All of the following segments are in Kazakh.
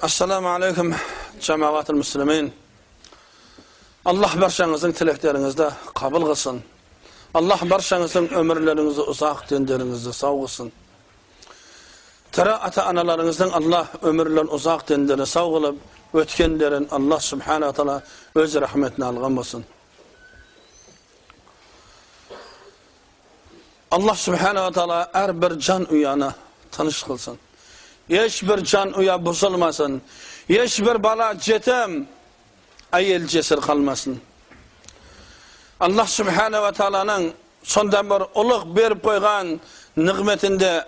Assalamu aleykum cemaat-ül müslümin. Allah barşaňyzyň tileklerinizi kabul kılsın. Allah barşaňyzyň ömürlerinizi uzak, denlerinizi sağ kılsın. Tara ata analarınızdan Allah ömürlerini uzak, denlerini sağ kılıp, ötkenlerin Allah subhanahu teala öz rahmetine algan bolsun. Allah subhanahu teala her bir can uyana tanış kılsın. Hiç bir can uya bozulmasın. Hiç bir bala jetim ayel jesir kalmasın. Allah subhanahu ve teala'nın sondan bir uluk berip koygan nimetinde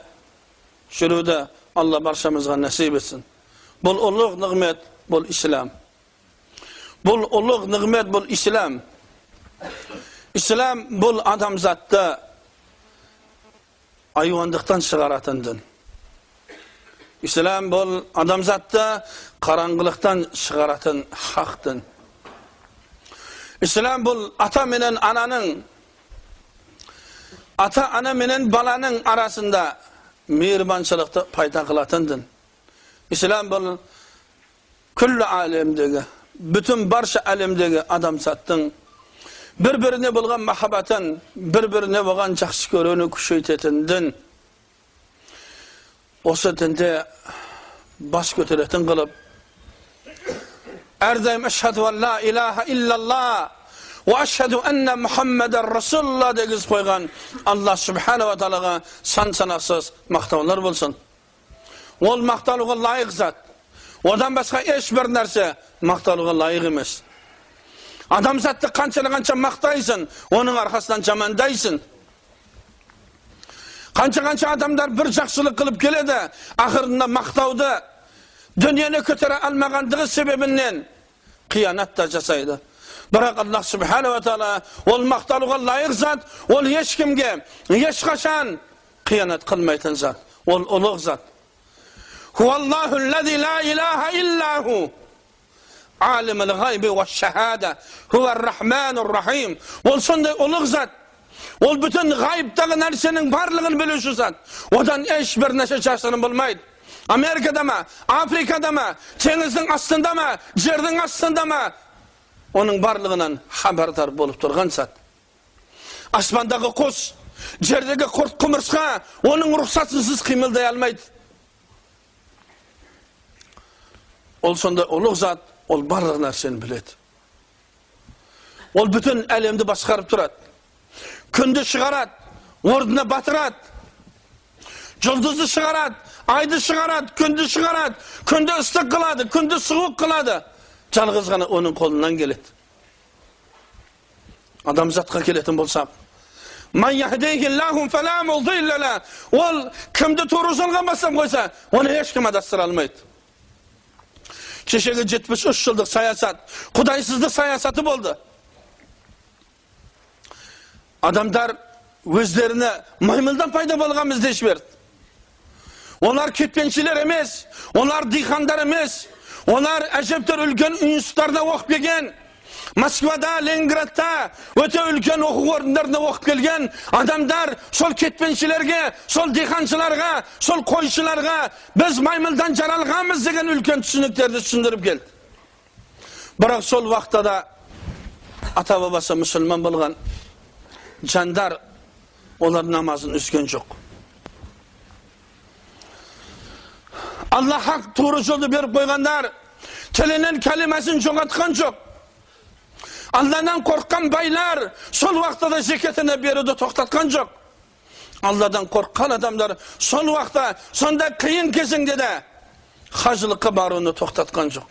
şuruda Allah barşamızga nasip etsin. Bul uluk nimet, bul İslam. Bul uluk nimet, bul İslam. İslam bul adamzatta ayvandıktan çıkaratındın. İslam bul adamzatta karangılıktan çıkaratın haktın. İslam bul ata menen ananın, ata ana menen balanın arasında mehribançılıkta payda kılatındın. İslam bul küllü alemdeki, bütün barşa alemdeki adamzattın birbirine bulgan mahabbatın, birbirine bulgan жақсы көрүүнү күшөйтетиндин. Осы дінде бас көтеретін қылып, әрдайым әшһәду ан ла илаха иллаллах ва әшһәду анна Мухаммадан Расулуллах дегізіп қойған Алла субханала тағалаға сан санақсыз мақтаулар болсын. Ол мақталуға лайық зат. Одан басқа ешбір нәрсе мақталуға лайық емес. Адамзатты қанша-қанша мақтайсың, оның арқасынан жамандайсың. Қанша-қанша адамдар бір жақсылық қылып келеді, ақырында мақтауды дүниені көтере алмағандығы себебінен қиянат та жасайды. Бірақ Аллах субханала тағала ол мақталуға лайық зат, ол ешкімге ешқашан қиянат қылмайтын зат, ол ұлық зат. Хуаллаху аллази ла илаха илля ху. Alimul gaybi ve şehade, huver-Rahmanur Rahim. Ol sonday ulug' zat. Ol bütün g'aybdagi narsaning barlig'ini biluvchi zat. Odan hech bir narsa jashirin bo'lmaydi. Amerikadami, Afrikadami, dengizning ostindami, yerning ostindami, uning barlig'idan xabardor bo'lib turgan zat. Osmondagi qush, yerdagi qurt qumursqa uning ruxsatisiz qiymilday olmaydi. Ol sonday ulug' zat. Ол барлық нәрсені біледі. Ол бүтін әлемді басқарып тұрады. Күнді шығарады, орнына батырады. Жұлдызды шығарады, айды шығарады, күнді шығарады, күнді ыстық қылады, күнді суық қылады. Жалғыз ғана оның қолынан келеді. Адамзатқа келетін болсақ, Ман яхдихиллаху фала мудилла ла. Ол кімді тура жолға бастап қойса, оны ешкім адастыра алмайды. Кешегі 73 жылдық саясат, құдайсыздық саясаты болды. Адамдар өздеріне маймылдан пайда болғанбыз деп жіберді. Олар кетпеншілер емес, олар диқандар емес, олар әжептәуір үлкен институттарда оқып келген, Москвада, Ленинградта өте үлкен оқу орындарында оқып келген адамдар сол кетпеншілерге, сол диқаншыларға, сол қойшыларға біз маймылдан жаралғанбыз деген үлкен түсініктерді түсіндіріп келді. Бірақ сол уақытта да ата бабасы мұсылман болған жандар олар намазын үзген жоқ. Алла хақ тура жолды беріп қойғандар тілінен кәлимасын жоғалтқан жоқ. Алладан қорыққан байлар сол уақытта да зекетіне беруді тоқтатқан жоқ. Алладан қорыққан адамдар сол уақытта, сондай қиын кезеңде де қажылыққа баруны тоқтатқан жоқ.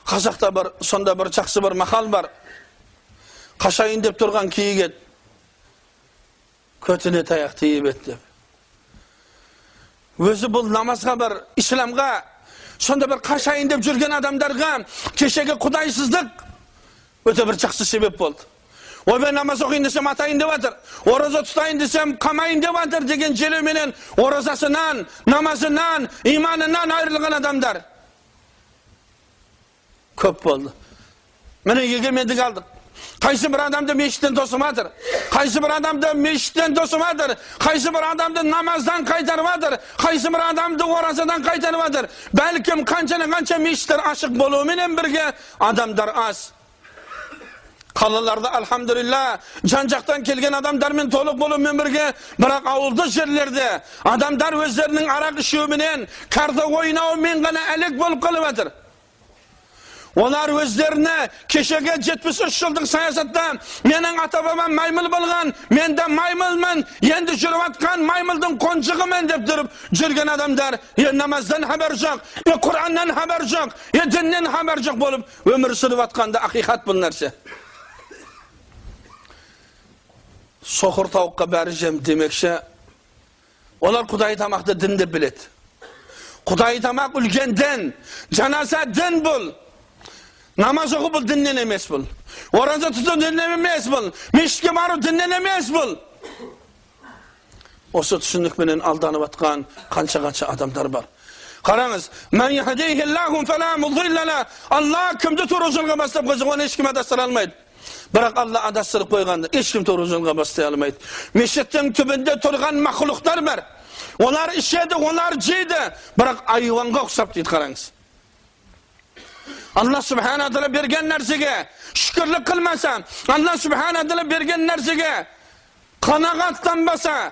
Қазақта бір сонда бір жақсы бір мақал бар. Қашайын деп тұрған киік ет, көтіне таяқ тиіп ет деп. Өзі бұл намазға бір, исламға сонда бір қашайын деп жүрген адамдарға кешегі құдайсыздық өте бір жақсы себеп болды. Ойбай, намаз оқиын десем атайын деп жатыр, ораза тұтайын десем қамайын деп жатыр деген желеуменен оразасынан, намазынан, иманынан айырылған адамдар көп болды. Міне егемендік алдық. Қайсы бір адамды мешіттен тосып жатыр, қайсы бір адамды мешіттен тосып жатыр, қайсы бір адамды намаздан қайтарып жатыр, қайсы бір адамды оразадан қайтарып жатыр. Бәлкім қаншадан-қанша мешіттер ашық болуыменен бірге адамдар аз. Қалаларда альхамдулилля жан-жақтан келген адамдармен толық болумен бірге, бірақ ауылды жерлерде адамдар өздерінің арақ ішуіменен, карта ойнауымен ғана әлек болып қалып жатыр. Олар өздеріне кешегі 73 жылдық саясатта менің ата-бабам маймыл болған, мен де маймылмын, енді жүріп атқан маймылдың қонжығымын деп тұрып жүрген адамдар, е намаздан хабар жоқ, е Құраннан хабар жоқ, е діннен хабар жоқ болып өмір сүріп атқанда ақиқат бұл нәрсе. Соқыр тауыққа бәрі жем демекші, олар Құдай тамақты дін деп біледі. Құдай тамақ үлкен дін, жаназа дін бұл. Намаз оқу бұл діннен емес бұл. Ораза тұту діннен емес бұл. Мешітке бару діннен емес бұл. Осы түсінікменен алданып атқан қанша-қанша адамдар бар. Қараңыз, «Мән яхдихиллаху фала мудилла ла». Алла кімді тура жолға бастап қойса, оны ешкім адастыра алмайды. Бірақ Алла адастырып қойғанда ешкім тура жолға бастай алмайды. Мешіттің түбінде тұрған мақұлықтар бар. Олар ішеді, олар жейді, бірақ айуанға ұқсап дейді, қараңыз. Алла Субхана Тағала берген нәрсеге шүкірлік қылмаса, Алла Субхана Тағала берген нәрсеге қанағаттанбаса,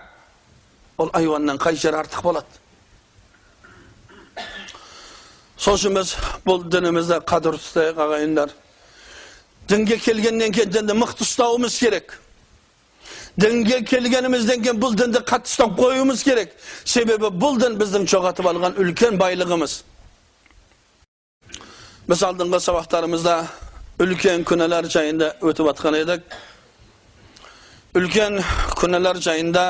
ол айуаннан қай жері артық болады? Сол үшін біз бұл дінімізді қадір тұтайық, ағайындар. Дінге келгеннен кейін дінді мықты ұстауымыз керек. Дінге келгенімізден кейін бұл дінді қатты ұстап қоюымыз керек. Себебі бұл дін біздің жоғалтып алған үлкен байлығымыз. Біз алдыңғы сабақтарымызда үлкен күнәлар жайында өтіп атқан едік. Үлкен күнәлар жайында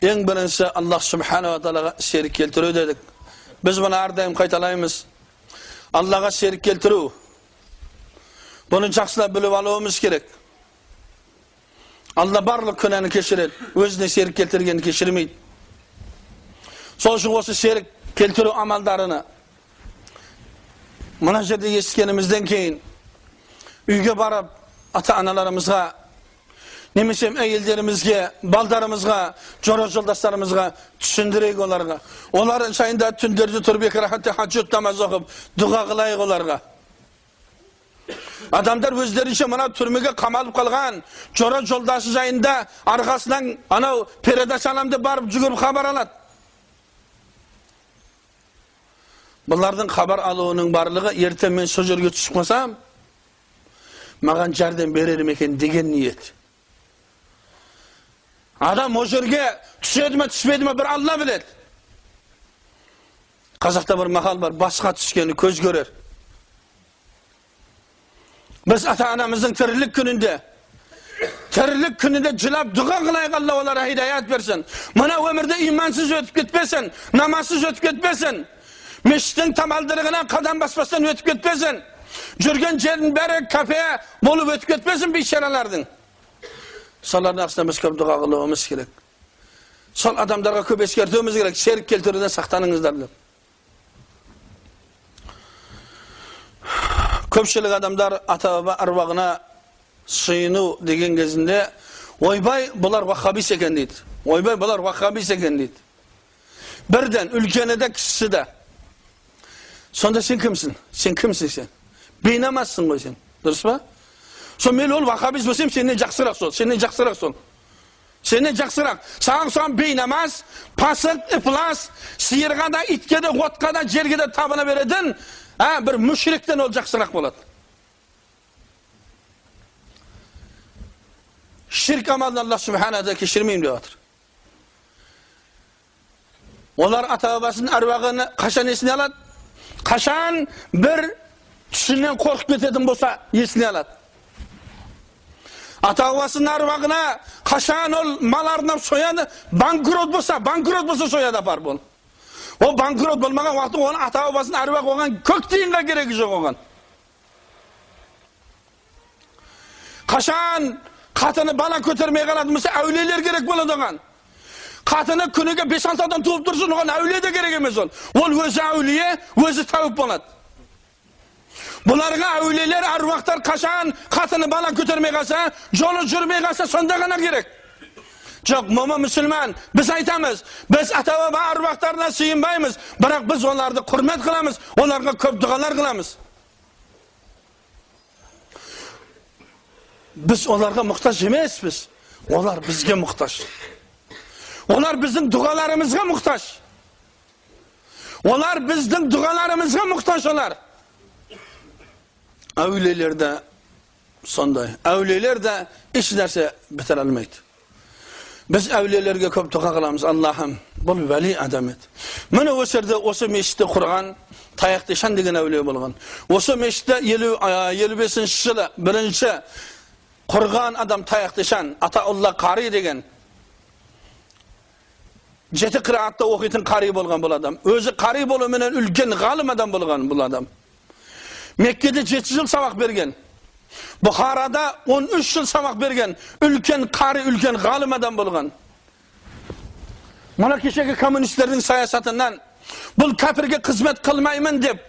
ең бірінші Аллах Субханала Тағалаға серік келтіру дедік. Біз бұны әрдайым қайталаймыз. Аллаға серік келтіру. Бұны жақсылап біліп алуымыз керек. Алла барлық күнәні кешіреді, өзіне серік келтіргенді кешірмейді. Сол үшін осы серік келтіру амалдарыны мына жерде естігенімізден кейін үйге барып ата-аналарымызға, немесе әйелдерімізге, балдарымызға, жора жолдастарымызға түсіндірейік оларға. Олар жайында түндерде тұрып екі рахат тахаджуд намаз оқып, дұға қылайық оларға. Адамдар өздерінше мына түрмеге қамалып қалған жора жолдасы жайында арқасынан анау передача алам деп барып жүгіріп хабар алады. Бұлардың хабар алуының барлығы ертең мен сол жерге түсіп қалсам, маған жәрдем берер ме екен деген ниет. Адам о жерге түседі ме, түспеді ме, бір Алла біледі. Қазақта бір мақал бар, басқа түскені көз көрер. Біз ата-анамыздың тірілік күнінде жылап дұға қылайық, Алла оларға хидаят берсін. Мына өмірде имансыз өтіп кетпесін, намазсыз өтіп кетпесін, мешіттің тамалдырығына қадам баспастан өтіп кетпесін, жүрген жердің бәрі кафе болып өтіп кетпесін бейшаралардың. Солардың арасында біз көп дұға қылуымыз керек. Сол адамдарға көп ескертуіміз керек, серік келтіруден сақтаныңыздар деп. Көпшілік адамдар ата-баба аруағына сыйыну деген кезінде ойбай бұлар ваххабист екен дейді. Ойбай бұлар ваххабист екен дейді. Бірден үлкені де кішісі де. Сонда сен кімсің? Сен кімсің сен? Бейнамазсың ғой сен. Дұрыс па? Сол мен ол ваххабист болсам, сенен жақсырақ сол, сенен жақсырақ сол. Сенен жақсырақ. Саған соған бейнамаз, пасық, ıflas, сиырға да, итке де, отқа да, жерге де табына беретін бір мүшриктен ол жақсырақ болады. Ширк амалын Алла Субхана Тағала кешірмеймін деп жатыр. Олар ата-бабасының әруағын қашан есіне алады? Қашан бір түсінен қорқып кететін болса есіне алады. Ата-бабасының әруағына қашан ол мал арнап сояды, банкрот болса сояды апарып ол. Ол банкрот болмаған уақытта оның ата-бабасының әруағы оған көк тиынға керегі жоқ оған. Қашан қатыны бала көтермей қалатын болса, әулиелер керек болады оған. Қатыны күніге 5-6 адам туып тұрсын, оған әулие де керек емес ол. Ол өзі әулие, өзі тәуіп болады. Бұларға әулиелер, әруақтар қашан қатыны бала көтермей қалса, жолы жүрмей қалса, сонда ғана керек. Жоқ, момын мұсылман, біз айтамыз, біз ата-баба әруақтарына сыйынбаймыз, бірақ біз оларды құрмет қыламыз, оларға көп дұғалар қыламыз. Біз оларға мұқтаж емеспіз, олар бізге мұқтаж. Олар біздің дұғаларымызға мұқтаж. Олар біздің дұғаларымызға мұқтаж олар. Әулиелер де сондай. Әулиелер де еш нәрсе бітіре алмайды. Біз әулиелерге көп дұға қыламыз. Аллахым, бұл вәли адам еді. Міне осы жерде осы мешітті құрған Таяқты ишан деген әулие болған. Осы мешітті 55 жылы бірінші құрған адам Таяқты ишан, Атаулла Қари деген. 7 қираатта оқитын қари болған бұл адам. Өзі қари болуменен үлкен ғалым адам болған бұл адам. Меккеде 7 жыл сабақ берген. Бұхарада 13 жыл сабақ берген. Үлкен қари, үлкен ғалым адам болған. Мына кешегі коммунистердің саясатынан бұл кәпірге қызмет қылмаймын деп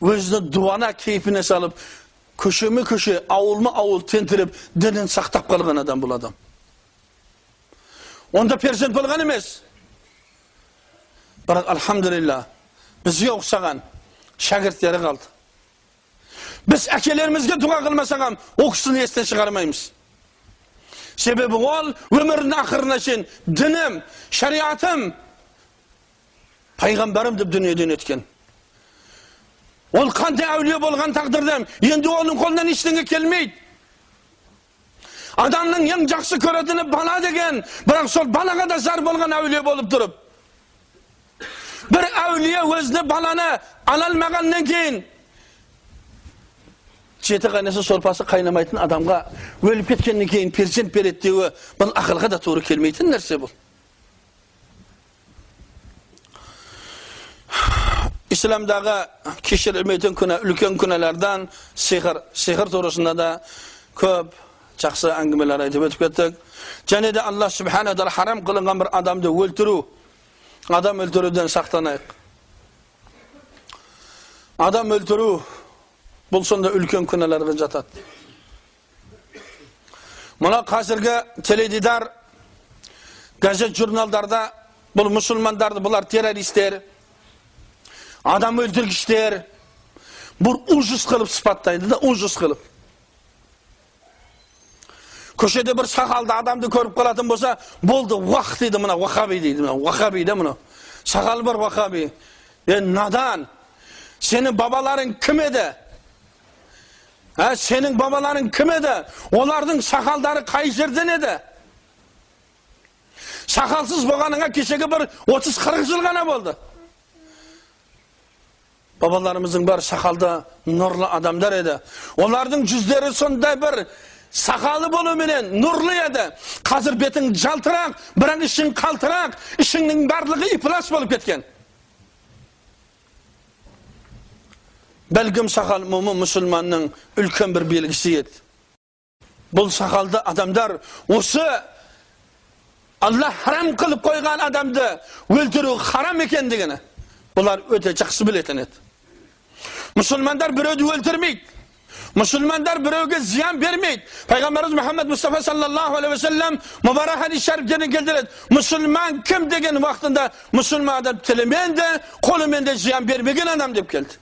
өзіні дуана кейпіне салып, көшеме көше, ауылма ауыл тентіріп, дінін сақтап қалған адам бұл адам. Онда перзент болған емес. Бірақ алхамдулилла, бізге ұқсаған шәкірттері қалды. Біз әкелерімізге дұға қылмасақ, ол кісіні естен шығармаймыз. Себебі ол өмірінің ақырына шейін дінім, шариатым, пайғамбарым деп дүниеден өткен. Ол қандай әулие болған тағдырда, енді оның қолынан ештеңе келмейді. Адамның ең жақсы көретіні бала деген, бірақ сол балаға да зар болған әулие болып тұрып. Бір әулие өзіне баланы ала алмағаннан кейін жеті қайнаса сорпасы қайнамайтын адамға өліп кеткеннен кейін перзент береді деуі, бұл ақылға да тура келмейтін нәрсе бұл. Исламдағы кешірілмейтін күнә, үлкен күнәләрден сиқыр. Сиқыр турасында да көп жақсы әңгімелер айтып өтіп кеттік. Және де Аллах субхана тағала харам қылынған бір адамды өлтіру, адам өлтіруден сақтанайық. Адам өлтіру бұл сонда үлкен күнәләрге жатады. Мына қазіргі теледидар, газет, журналдарда бұл мұсылмандарды, бұлар террористер, адам өлтіргіштер, бұл ужас қылып сипаттайды да, ужас қылып. Көшеде бір сақалды адамды көріп қалатын болса, болды, уақ дейді мына, уахаби дейді мына, уахаби да мына. Сақалы бар уахаби. Е, надан, сенің бабаларың кім еді? Ә, сенің бабаларың кім еді? Олардың сақалдары қай жерден еді? Сақалсыз болғаныңа кешегі бір 30-40 жыл ғана болды. Бабаларымыздың бәрі сақалды нұрлы адамдар еді. Олардың жүздері сондай бір сақалы болуменен нұрлы еді. Қазір бетің жалтырақ, бірақ ішің қалтырақ, ішіңнің барлығы ипылас болып кеткен. Бәлкім сақал момын мұсылманның үлкен бір белгісі еді. Бұл сақалды адамдар осы Алла харам қылып қойған адамды өлтіру харам екендігini бұлар өте жақсы білетін еді. Мұсылмандар біреуді өлтірмейді. Мұсылмандар біреуге зиян бермейді. Пайғамбарымыз Мұхаммед Мұстафа саллаллаху алейхи уассалам мүбарак хадис шәрифтерін келтіреді. Мұсылман кім деген уақытында мұсылман адам тілімен де, қолымен де зиян бермеген адам деп келді.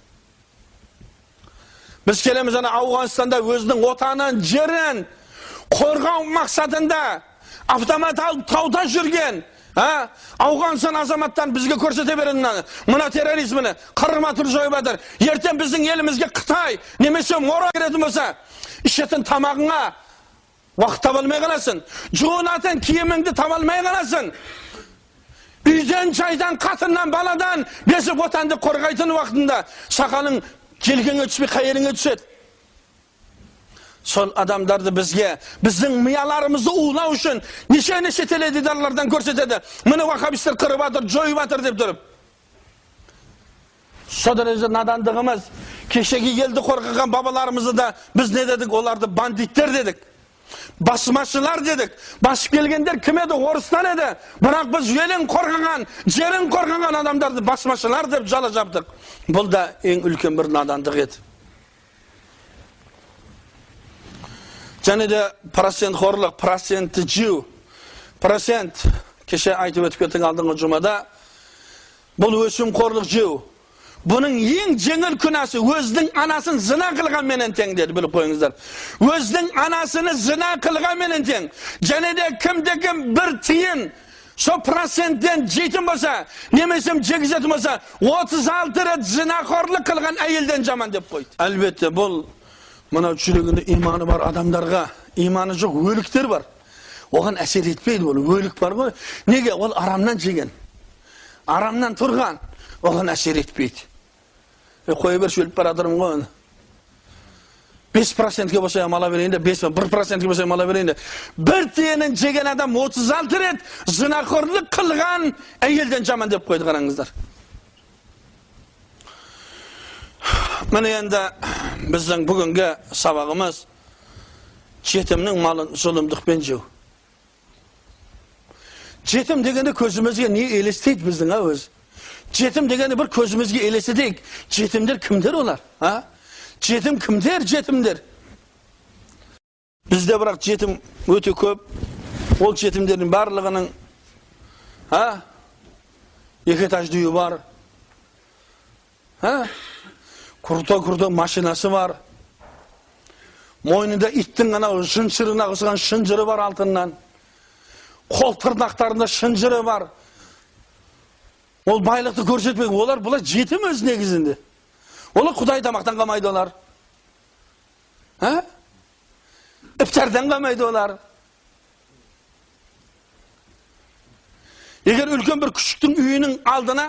Біз келеміз ана Ауғанстанда өзінің отанын, жерін қорғау мақсатында автомат алып тауда жүрген Ауғанстан азаматтарын бізге көрсете береді мынаны. Мына терроризміні қырма тұр жойып жатыр. Ертең біздің елімізге Қытай немесе Мора кіретін болса, ішетін тамағыңа уақыт таба алмай қаласың. Жуынатын киіміңді таба алмай қаласың. Үйден, жайдан, қатыннан, баладан безіп отанды қорғайтын уақытында сақалың желкеңе түспей қай жеріңе түседі. Сол адамдарды бізге, біздің мияларымызды улау үшін неше-неше теледидарлардан көрсетеді. Міне ваххабистер қырып жатыр, жойып жатыр деп тұрып. Сол дәрежеде надандығымыз, кешегі елді қорғаған бабаларымызды да біз не дедік, оларды бандиттер дедік. Басмашылар дедік. Басып келгендер кім еді? Орыстар еді. Бірақ біз елін қорғаған, жерін қорғаған адамдарды басмашылар деп жала жаптық. Бұл да ең үлкен бір надандық еді. Және де процент қорлық, процентті жеу. Процент, кеше айтып өтіп кеттік алдыңғы жұмада, бұл өсім қорлық жеу. Бұның ең жеңіл күнәсі өзінің анасын зына қылған менен тең деді, біліп қойыңыздар. Өзінің анасыны зына қылған менен тең. Және де кімде кім бір тиын сол проценттен жейтін болса, немесе жегізетін болса, 36 рет зинақорлық қылған әйелден жаман деп қойды. Әлбетте бұл мынау жүрегінде иманы бар адамдарға, иманы жоқ өліктер бар. Оған әсер етпейді ол, өлік бар ғой. Неге? Ол арамнан жеген, арамнан тұрған, оған әсер етпейді. Қоя берші, өліп бара жатырмын ғой. 5%-ке болса ала берейін де, 1%-ке болса ала берейін де. Бір тиынын жеген адам 36 рет зинақорлық қылған әйелден жаман деп қойды, қараңыздар. Міне енді біздің бүгінгі сабағымыз жетімнің малын зұлымдықпен жеу. Жетім дегенде көзімізге не елестейді біздің, өзі? Жетім дегенде бір көзімізге елестетейік. Жетімдер кімдер олар? А? Жетім кімдер, жетімдер? Бізде бірақ жетім өте көп. Ол жетімдердің барлығының екі этажды үйі бар. Крутой-крутой машинасы бар. Мойнында иттің анау шынжырына қосылған шынжыры бар алтыннан. Қол тырнақтарында шынжыры бар. Ол байлықты көрсетпей, олар бұлар жетім өз негізінде. Олар Құдай тамақтан қалмайды олар. Іптардан қалмайды олар. Егер үлкен бір күшіктің үйінің алдына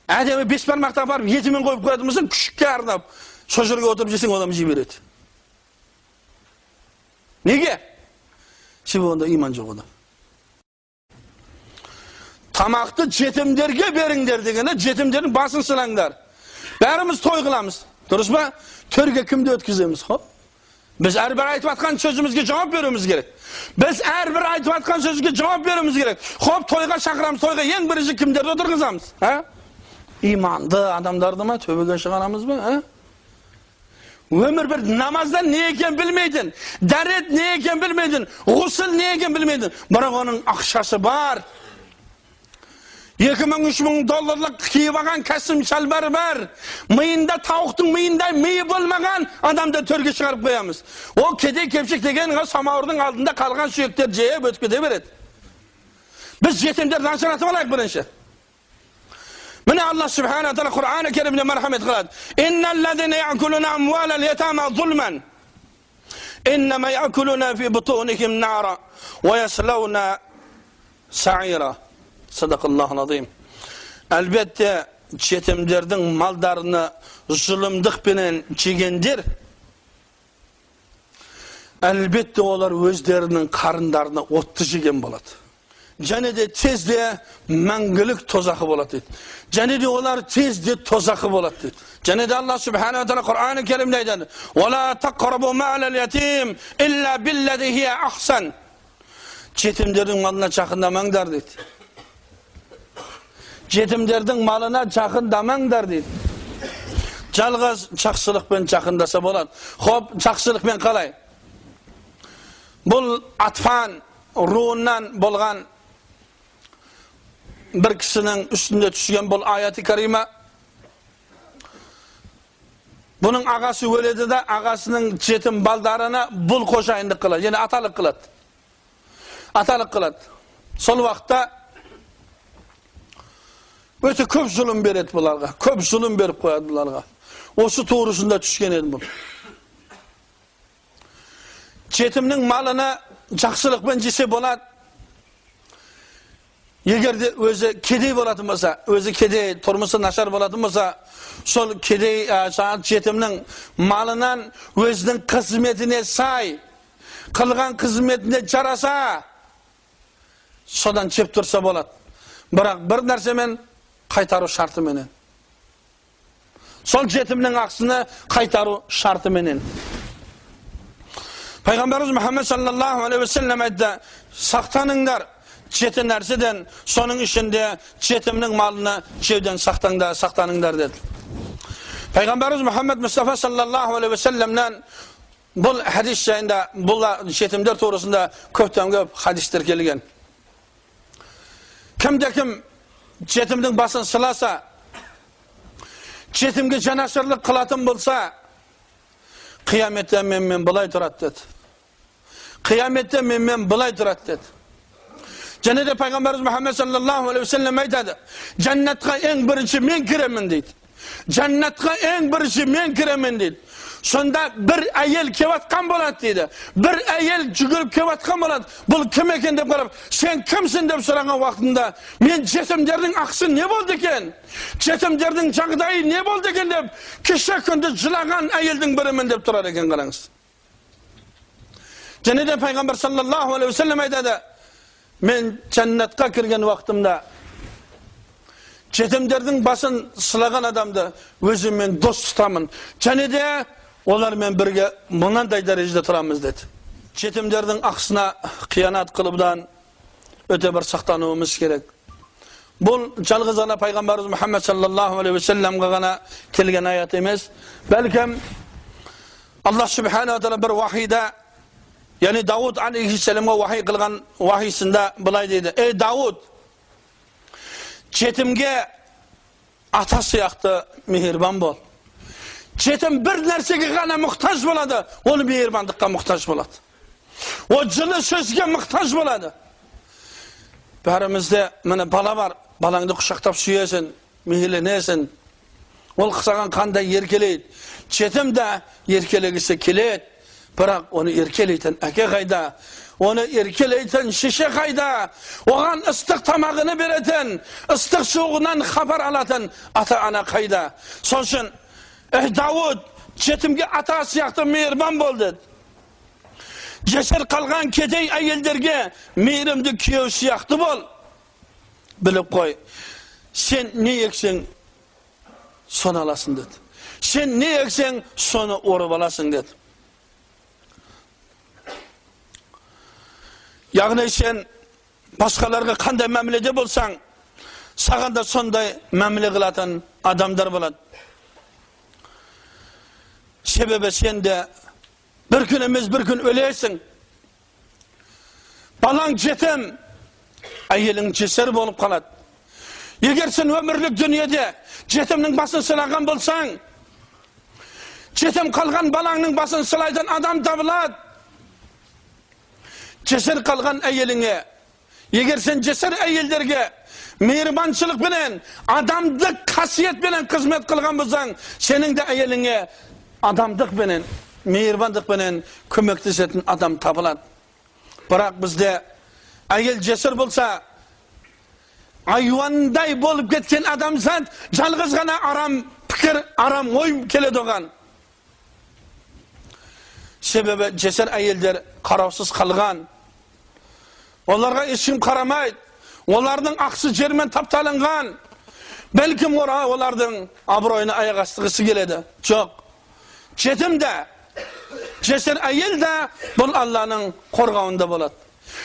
әдемі бес бармақтан барып етімен қойып қоятын болсаң, күшікке арнап сол жерге отырып жесең, адам жей береді. Неге? Себебі онда иман жоқ онда. Тамақты жетімдерге беріңдер дегенде, жетімдердің басын сылаңдар. Бәріміз той қыламыз, дұрыс па? Төрге кімді өткіземіз? Хоп. Біз әрбір айтып атқан сөзімізге жауап беруіміз керек. Біз әрбір айтып атқан сөзге жауап беруіміз керек. Хоп, тойға шақырамыз, тойға ең бірінші кімдерді отырғызамыз? Иманды адамдарды ма, төбеге шығарамыз ба? Өмір бір намаздан не екен білмейтін, дәрет не екен білмейтін, ғұсыл не екен білмейтін, бірақ оның ақшасы бар. 2000-3000 долларлық киіп алған кәсім шалбары бар. Миында тауықтың миындай миы болмаған адамды төрге шығарып қоямыз. Ол кедей кепшік деген самауырдың алдында қалған сүйектер жеп өтіп кете береді. Біз жетімдерді ажыратып алайық бірінші. Міне Алла Субхана Тағала Құран-ы Керімде мархамет қылады. Инналлазина яъкулуна амвалал ятама зулман иннама яъкулуна фи бутунихим нара ва яслауна саира. Садақаллаху азим. Әлбетте жетімдердің малдарını зұлымдықпенен жегендер, әлбетте олар өздерінің қарындарына отты жеген болады. Және де тезде мәңгілік тозақы болады дейді. Және де олар тезде тозақы болады дейді. Және де Алла Субхана Тағала Құран-ы Керімде айтады: "Ва ла тақрабу ма'лал ятим илла биллази хия ахсан." Жетімдердің малына жақындамаңдар дейді. Жетімдердің малына жақындамаңдар дейді. Жалғыз жақсылықпен жақындаса болады. Хоп, жақсылықпен қалай? Бұл Атфан руынан болған бір кісінің үстінде түскен бұл аяты карима. Бұның ағасы өледі да, ағасының жетім балдарына бұл қожайындық қылады, яғни аталық қылады. Аталық қылады. Сол уақытта өте көп зұлым береді бұларға, көп зұлым беріп қояды бұларға. Осы туғрысында түскен еді бұл. Жетімнің малына жақсылықпен жесе болады. Егер де өзі кедей болатын болса, өзі кедей, тұрмысы нашар болатын болса, сол кедей жетімнің малынан өзінің қызметіне сай, қылған қызметіне жараса, содан жеп тұрса болады. Бірақ бір нәрсемен қайтару шартыменен. Сол жетімнің ақысыны қайтару шартыменен. Пайғамбарымыз Мұхаммед саллаллаху алейхи уассалам айтты: сақтаныңдар жеті нәрседен, соның ішінде жетімнің малını жеуден сақтаныңдар деді. Пайғамбарымыз Мұхаммед Мұстафа саллаллаху алейхи уассаламнан бұл хадис жайында, бұл жетімдер турасында көптен көп хадистер келген. Кімде кім жетімнің басын сыласа, жетімге жанашырлық қылатын болса, қияметте менімен былай тұрады деді. Қияметте менімен былай тұрады деді. Және де пайғамбарымыз Мұхаммед саллаллаху алейхи уассалам айтады: жәннатқа ең бірінші мен кіремін дейді. Жәннатқа ең бірінші мен кіремін дейді. Сонда бір әйел кеватқан болады дейді. Бір әйел жүгіріп кеватқан болады. Бұл кім екен деп қарап, сен кімсің деп сұраған уақытында, мен жетімдердің ақысы не болды екен? Жетімдердің жағдайы не болды екен деп, кеше күнді жылаған әйелдің бірімін деп тұрар екен, қараңыз. Және де пайғамбар саллаллаху алейхи уассалам айтады: мен жәннатқа кірген уақытымда жетімдердің басын сылаған адамды өзіммен дос тұтамын. Және де олармен бірге мынандай дәрежеде тұрамыз деді. Жетімдердің ақысына қиянат қылудан өте бір сақтануымыз керек. Бұл жалғыз ғана пайғамбарымыз Мұхаммед саллаллаху алейхи уассаламға ғана келген аят емес, бәлкім Аллах субханала тағала бір вахида, яғни Дауд алейхиссаламға вахи қылған вахисында былай дейді: ей Дауд, жетімге ата сияқты мейірбан бол. Жетім бір нәрсеге ғана мұқтаж болады, ол мейірбандыққа мұқтаж болады. О жылы сөзге мұқтаж болады. Бәрімізде міне бала бар, балаңды құшақтап сүйесің, мейірленесің. Ол саған қандай еркелейді. Жетім де еркелегісі келеді, бірақ оны еркелейтін әке қайда? Оны еркелейтін шеше қайда? Оған ыстық тамағını беретін, ыстық суығынан хабар алатын ата-ана қайда? Сол үшін, ей Дауд, жетімге ата сияқты мейірбан бол деді. Жесір қалған кедей әйелдерге мейірімді күйеу сияқты бол. Біліп қой, сен не ексең, соны аласың деді. Сен не ексең, соны орып аласың деді. Яғни сен басқаларға қандай мәміледе болсаң, саған да сондай мәміле қылатын адамдар болады. Себебі сен де бір күн емес бір күн өлесің. Балаң жетім, әйелің жесір болып қалады. Егер сен өмірлік дүниеде жетімнің басын сылаған болсаң, жетім қалған балаңның басын сылайтын адам табылады. Жесір қалған әйеліңе, егер сен жесір әйелдерге мейірбаншылықпенен, адамдық қасиетпенен қызмет қылған болсаң, сенің де әйеліңе адамдықпенен, мейірбандықпенен көмектесетін адам табылады. Бірақ бізде әйел жесір болса, айуандай болып кеткен адамзат жалғыз ғана арам пікір, арам ой келеді оған. Себебі жесір әйелдер қараусыз қалған. Оларға ешкім қарамайды. Олардың ақысы жермен тапталынған. Бәлкім олардың абыройына аяқ астығысы келеді. Жоқ. Жетім де, жесір әйел де бұл Алланың қорғауында болады.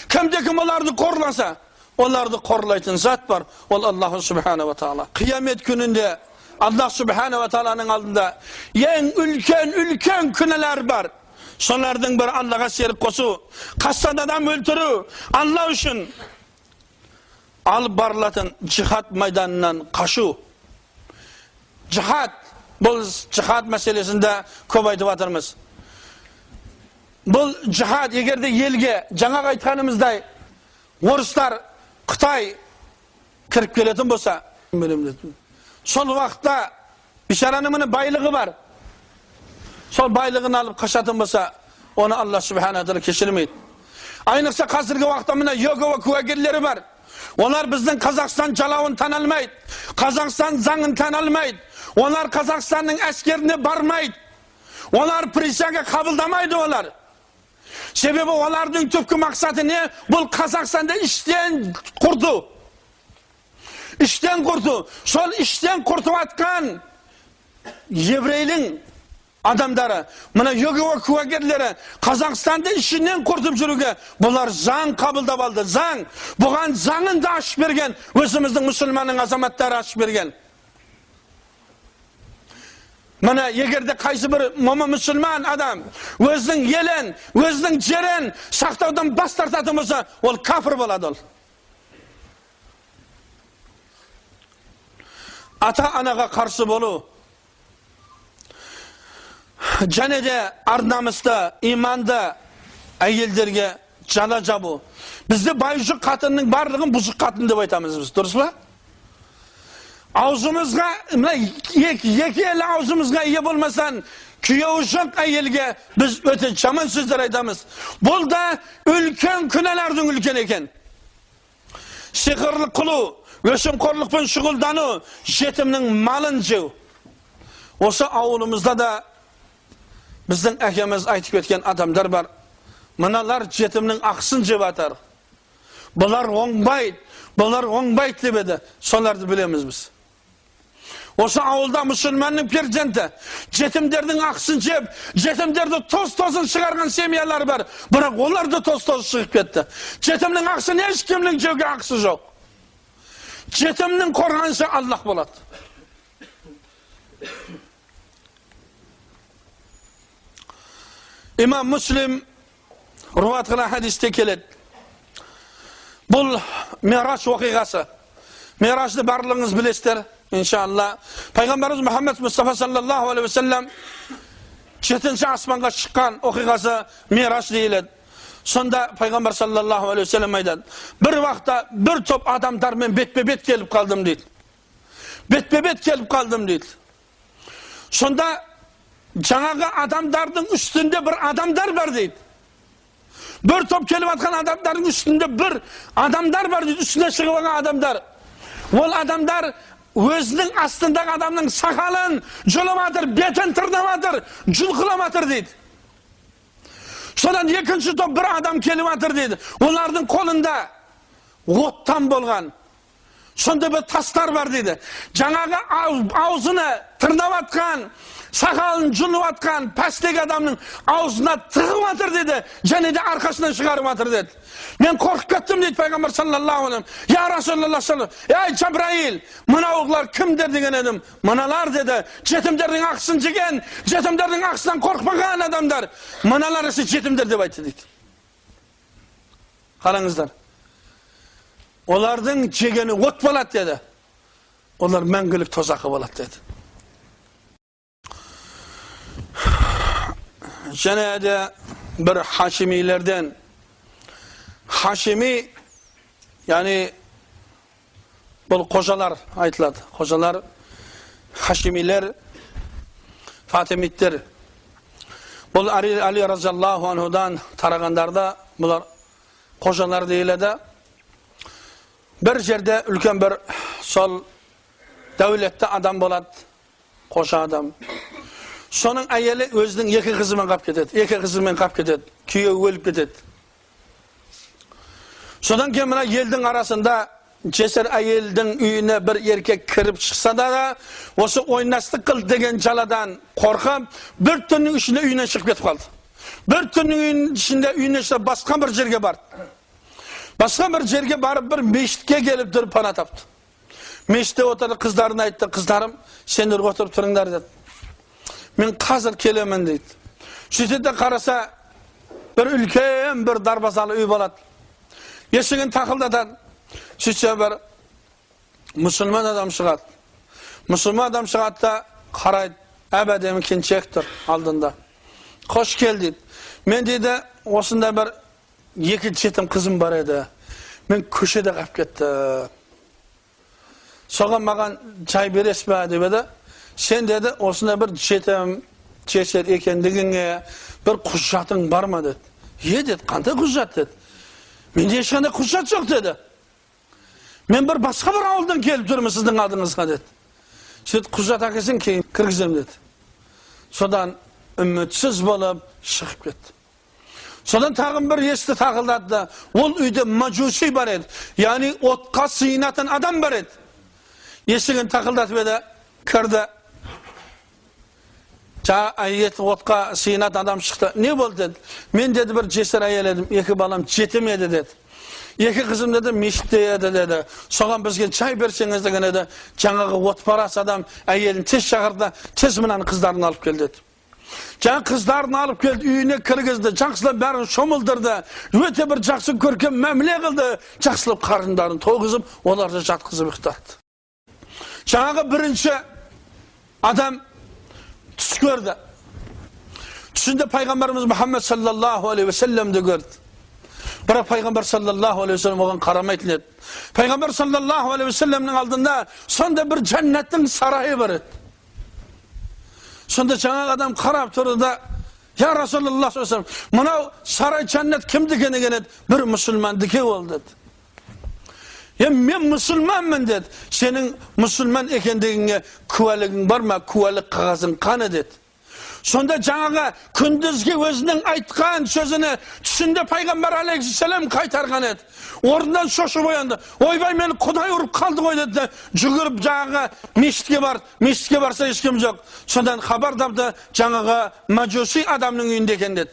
Кімде кім оларды қорласа, оларды қорлайтын зат бар. Ол Аллаху субханала тағала. Қиямет күнінде Аллах субханала тағаланың алдында ең үлкен күнәлар бар. Солардың бірі Аллаға серік қосу, қастан адам өлтіру, Алла үшін алып барылатын жихад майданынан қашу. Жихад, бұл жихад мәселесінде көп айтып жатырмыз. Бұл жихад егер де елге жаңағы айтқанымыздай орыстар, Қытай кіріп келетін болса, сол уақытта бишараның міне байлығы бар. Сол байлығын алып қашатын болса, оны Алла субхана тағала кешірмейді. Айнықса қазіргі уақытта міне Иегова куәгерлері бар. Олар біздің Қазақстан жалауын тана алмайды, Қазақстан заңын тана алмайды. Олар Қазақстанның әскеріне бармайды. Олар присяга қабылдамайды олар. Себебі олардың түпкі мақсаты не? Бұл Қазақстанда іштен құрту. Іштен құрту. Сол іштен құртып атқан еврейдің адамдары, мына Иегова куәгерлері Қазақстанды ішінен құртып жүруге бұлар заң қабылдап алды. Заң. Бұған заңын да ашып берген, өзіміздің мұсылманның азаматтары ашып берген. Мына егерде қайсы бір момын мұсылман адам өзінің елін, өзінің жерін сақтаудан бас тартатын болса, ол кафір болады ол. Ата-анаға қарсы болу, және де ар-намысты, иманды әйелдерге жала жабу. Бізде байжұқ қатынның барлығын бұзық қатын деп айтамыз біз, дұрыс па? Аузымызға, мына екі елі аузымызға ие болмасан, күйеуі жоқ әйелге біз өте жаман сөздер айтамыз. Бұл да үлкен күнәлардың үлкен екен. Сиқырлық қылу, өсімқорлықпен шұғылдану, жетімнің малын жеу. Осы ауылымызда да біздің әкеміз айтып кеткен адамдар бар. Мыналар жетімнің ақысын жеп атар. Бұлар оңбайды, бұлар оңбайды деп еді. Соларды білеміз біз. Осы ауылда мұсылманның перзенті жетімдердің ақысын жеп, жетімдерді тоз-тозын шығарған семьялар бар. Бірақ олар да тоз-тоз шығып кетті. Жетімнің ақысын ешкімнің жеуге ақысы жоқ. Жетімнің қорғанышы Аллах болады. İmam Müslim ruvat qilgan hadisda keladi. Бұл Мираж оқиғасы. Миражды барлығыңыз білесіздер, иншалла. Пайғамбарымыз Мұхаммед Мұстафа саллаллаху алейхи уассалам 7-ші аспанға шыққан оқиғасы Мираж дейіледі. Сонда пайғамбар саллаллаху алейхи уассалам айтады: бір уақытта бір топ адамдармен бетпе-бет келіп қалдым дейді. Бетпе-бет келіп қалдым дейді. Сонда жаңағы адамдардың үстінде бір адамдар бар дейді. Бір топ келіп атқан адамдардың үстінде бір адамдар бар дейді, үстіне шығып алған адамдар. Ол адамдар өзінің астындағы адамның сақалын жұлып жатыр, бетін тырнап жатыр, жұлқылап жатыр дейді. Содан екінші топ бір адам келіп жатыр дейді. Олардың қолында оттан болған сондай бір тастар бар дейді. Жаңағы аузына тырнап атқан, сақалын жұлып атқан пәстек адамның аузына тығып жатыр деді, және де арқасынан шығарып жатыр деді. Мен қорқып кеттім дейді пайғамбар саллаллаху алейхи вассалам. Я Расулаллах саллаллаху, ей Жабраил, мынаулар кімдер деген едім. Мыналар деді, жетімдердің ақысын жеген, жетімдердің ақысынан қорықпаған адамдар. Мыналар ise жетімдер деп айтты дейді. Қараңыздар. Олардың жегені от болады деді. Олар мәңгілік тозақы болады деді. Және де бір Хашимилерден, Хашими, яғни бұл қожалар айтылады. Қожалар, Хашимилер, Фатимиттер. Бұл Али разиаллаху анхудан тарағандарда бұлар қожалар дейіледі. Бір жерде үлкен бір сол дәулетті адам болады, қожа адам. Соның әйелі өзінің екі қызымен қап кетеді, екі қызымен қап кетеді, күйеуі өліп кетеді. Содан кейін мына елдің арасында жесір әйелдің үйіне бір еркек кіріп шықса да, осы ойнастық қыл деген жаладан қорқып, бір түннің ішінде үйінен шығып кетіп қалды. Бір түннің ішінде үйінен шығып басқа бір жерге барды. Басқа бір жерге барып бір мешітке келіп тұрып пана тапты. Мешітте отырды, қыздарына айтты: қыздарым, сендер отырып тұрыңдар деді. Мен қазір келемін дейді. Сөйтеді қараса, бір үлкен бір дарбазалы үй болады. Есігін тақылдатады. Сөйтсе бір мұсылман адам шығады. Мұсылман адам шығады да қарайды, әп-әдемі келіншек тұр алдында. Қош кел дейді. Мен дейді, осында бір екі жетім қызым бар еді. Мен көшеде қалып кетті. Соған маған жай бересіз бе деп еді. Сен деді, осында бір жетім жесір екендігіңе бір құжатың бар ма деді. Е деді, қандай құжат деді. Менде ешқандай құжат жоқ деді. Мен бір басқа бір ауылдан келіп тұрмын сіздің алдыңызға деді. Сөйтіп құжат әкелсең кейін кіргіземін деді. Содан үмітсіз болып шығып кетті. Содан тағы бір есікті тақылдатты. Ол үйде мажуси бар еді. Яғни отқа сыйынатын адам бар еді. Есігін тақылдатып еді, кірді. Жаңа әйел отқа сыйынатын адам шықты. Не болды деді. Мен деді бір жесір әйел едім, 2 балам жетім еді деді. 2 қызым деді мешітте еді деді. Соған бізге чай берсеңіз деген еді. Жаңағы отпарас адам әйелін тез шақырды, тез мынаның қыздарын алып кел деді. Жаңа қыздарын алып келді, үйіне кіргізді, жақсылап бәрін шомылдырды, өте бір жақсы көркем мәміле қылды, жақсылап қарындарын тойғызып, оларды жатқызып ұйықтатты. Жаңағы бірінші адам түс көрді. Түсінде пайғамбарымыз Мұхаммед саллаллаху алейхи уассаламды көрді. Бірақ пайғамбар саллаллаху алейхи уассалам оған қарамайтын еді. Пайғамбар саллаллаху алейхи уассаламның алдында сонда бір жәннаттың сарайы бар еді. Сонда жаңағы адам қарап тұрды да, я Расулаллах саллаллаху алейхи уассалам, мынау сарай жәннат кімдікі деген еді? Бір мұсылмандікі ол деді. Мен мұсылманмын деді. Сенің мұсылман екендігіңе куәлігің бар ма? Куәлік қағазың қаны деді. Сонда жаңағы күндізгі өзінің айтқан сөзіні түсінде пайғамбар алейхиссалам қайтарған еді. Орнынан шошып оянды. Ойбай, мені Құдай ұрып қалды ғой деді. Жүгіріп жаңағы мешітке барды. Мешітке барса ешкім жоқ. Содан хабар тапты, жаңағы мәжуси адамның үйінде екен деді.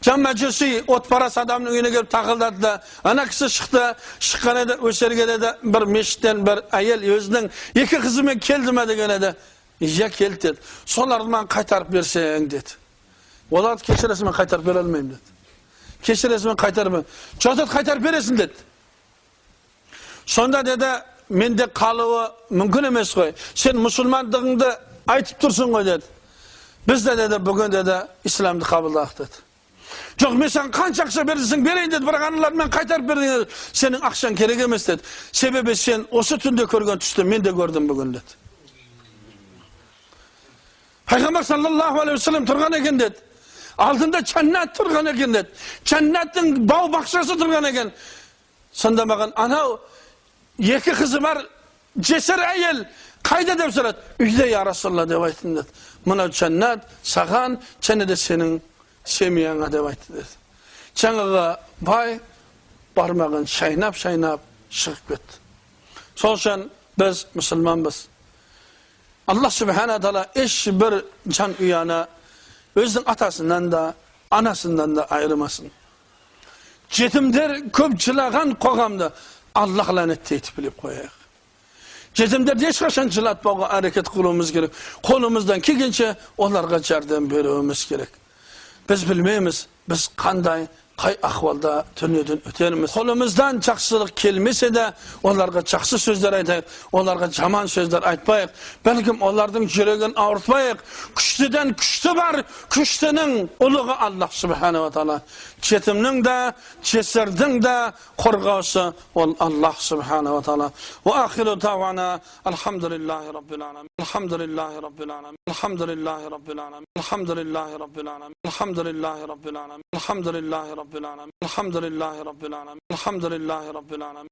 Жаңа мәжуси отпарас адамның үйіне келіп тақылдады да, ана кісі шықты. Шыққан еді, өсерге деді, бір мешіттен бір әйел өзінің 2 қызымен келді ме деген еді. Иә, келді деді. Соларды маған қайтарып берсең деді. Оларды кешіресің, мен қайтарып бере алмаймын деді. Кешіресің, мен қайтарып бере. Жоқ деді, қайтарып бересің деді. Сонда деді, менде қалуы мүмкін емес қой. Сен мұсылмандығыңды айтып тұрсың ғой деді. Біз де деді, бүгін деді, исламды қабылдадық деді. Жоқ, мен саған қанша ақша берсең берейін деді, бірақ аналарды мен қайтарып бер деді. Сенің ақшаң керек емес деді. Себебі сен осы түнде көрген түсті мен де көрдім бүгін деді. Пайғамбар саллаллаху алейхи уассалам тұрған екен деді. Алдында жәннат тұрған екен деді. Жәннаттың бау бақшасы тұрған екен. Сонда маған анау 2 қызы бар жесір әйел қайда деп сұрады. Үйде я Расулалла деп айттым деді. Мынау жәннат саған және де сенің семьяңа деп айтты деді. Жаңағы бай бармағын шайнап-шайнап шығып кетті. Сол үшін біз мұсылманбыз. Аллах Субхана Тағала ешбір жан ұяны өзінің атасынан да, анасынан да айырмасын. Жетімдер көп жылаған қоғамды Аллах ләнеттейді біліп қояйық. Жетімдерді ешқашан жылатпауға әрекет қылуымыз керек. Қолымыздан келгенше оларға жәрдем беруіміз керек. Біз білмейміз, біз қандай, қай ахуалда дүниеден өтерміз. Қолымыздан жақсылық келмесе де, оларға жақсы сөздер айтайық, оларға жаман сөздер айтпайық. Бәлкім олардың жүрегін ауыртпайық. Күштіден күшті бар, күштінің ұлығы Аллах Субханала Тағала. Жетімнің де, жесірдің де қорғаушы ол Аллах Субханала Тағала. Уа ахиру дауана алхамдулиллахи раббил аламин. Алхамдулиллахи раббил аламин. Алхамдулиллахи раббил аламин. Алхамдулиллахи раббил аламин. Алхамдулиллахи раббил аламин. Алхамдулиллахи раббил аламин. Алхамдулиллахи раббил аламин. Алхамдулиллахи раббил аламин.